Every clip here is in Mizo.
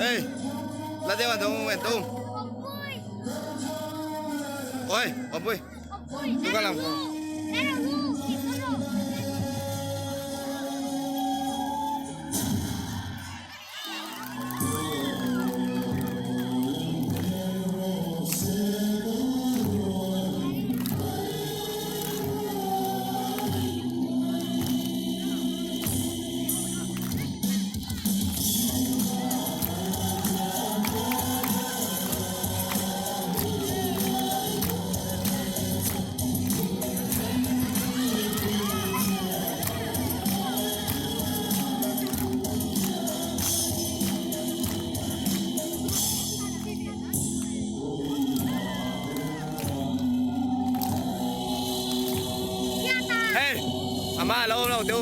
Hey, la deuh ang en tum. Oi, Ompui. Tu ka lang. Hey, ama lo lo tu.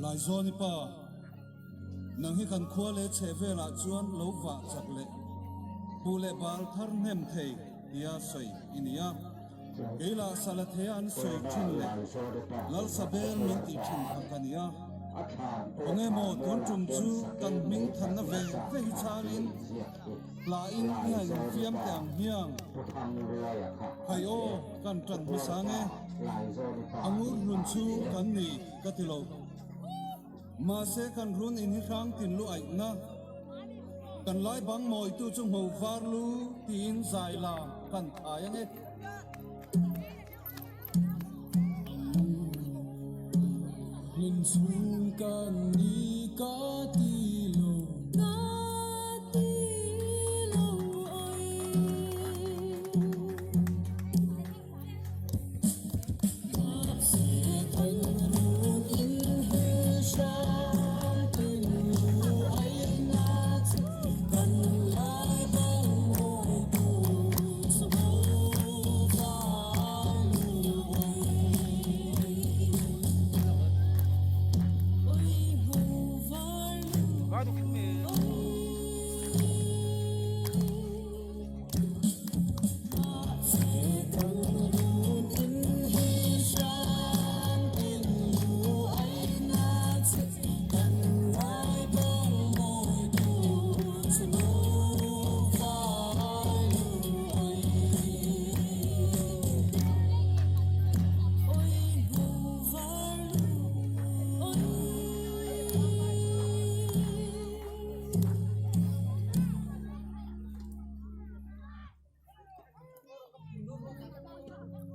Laizawni pa, nang hi kan khua leh chheh velah chuan lo vah chak leh bu leh bal thar hnem thei tia sawi i ni a. Kei lah Salathea an sawi thin leh Lalsabel min tih thin kha ka ni a. Khawnge maw tun tum chu kan hming thanna ve ve hi chhangin hlain i han infiam teh ang hmiang. Hai aw, kan tan hmasa nge? A ngur hlun chu kan ni ka ti lo. Mahse kan run in hi hrang tin lu aihna. Kan lai bang mawitu chu ngho var lu tiin zai la kan thai ange. Hlun chhung kan ni ka ti lo. Ka ti lo oi.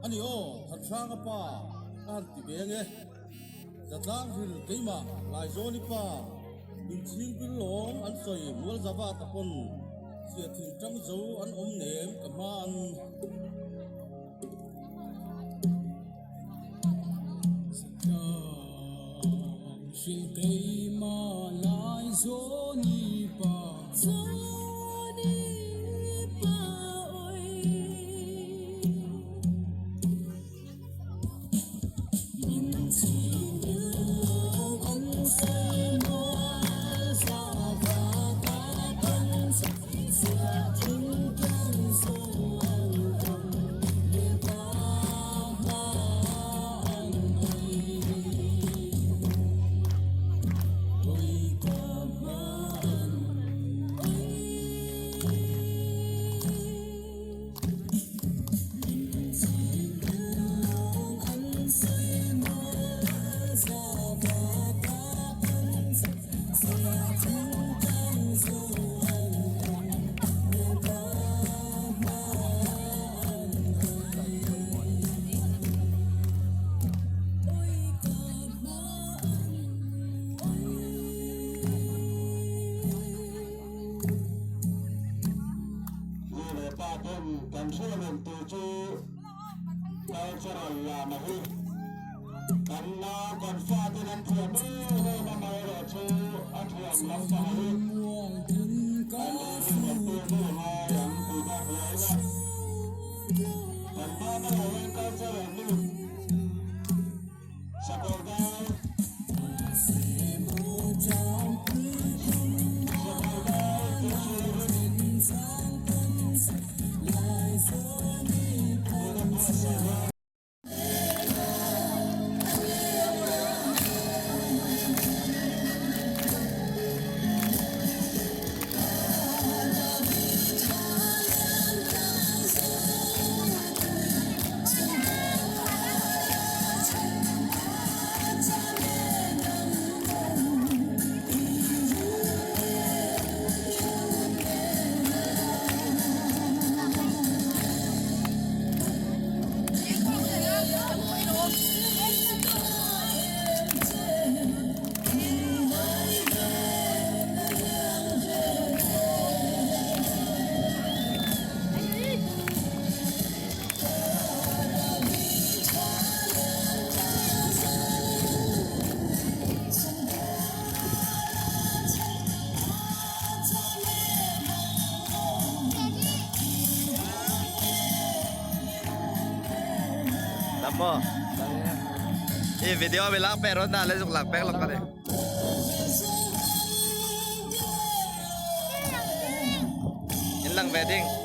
Ani aw, Thanhranga pa ka han ti ve ange. Zatlang hril keimah Laizawni pa min chhing pil lawm an sawi Mualzava ta pawn Siathin tang zo an awm nem ka hma an. Zatlang hril keimah Laizawni pa. Zawni pa oi. Min chhing pil lawm. chu cultural lama hi kan nau kan faten an thiam em em amaherawhchu a thiam lampang hi kan inzirtir deuh a ngai ang tih kha hria ila kan Bible-ah hian cultural meet Sakawrdai Sakawrdai tih chu tuna buatsaih hian. Dam maw? I video mi lak pek rawn dah le zuk lak pek lawk ka ni. In lang ve ding.